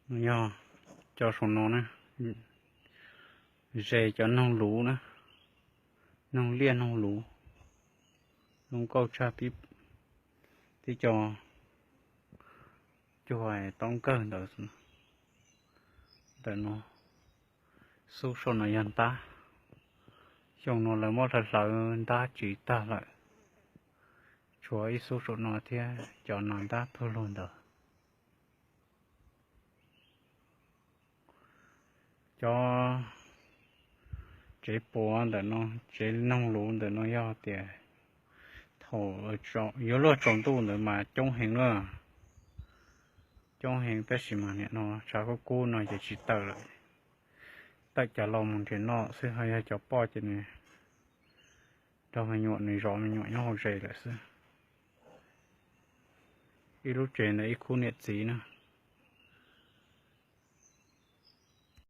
Yog cov saum no na, ze cov noog luv na, noog liaj noog luv, zoo nkauj tshaj tib, tib co cuag taub nkawg ntawd. Ntawm no, xub saum no yog ntab. Xyoo no lawv muab hlawv hlawv ntab tsiv tag lawm, tshuav ib xub saum no thiab cov no ntab tuag lug ntawd. Cov tsev puav ntawm no, tsev noog luv ntawm no yog tias thaum yuav luag tsaus ntuj ntawd mas coob heev na, coob heev tab sis mas nim no tshav kub kub no ces tsis tawm lawm, tawm cas los mus nrhiav noj xwb, ho yog cov poj ces nws nrog me nyuam, nws zov me nyuam nyob hauv zes lawm xwb. Ib lub tsev ntawd ib khub niam txiv na,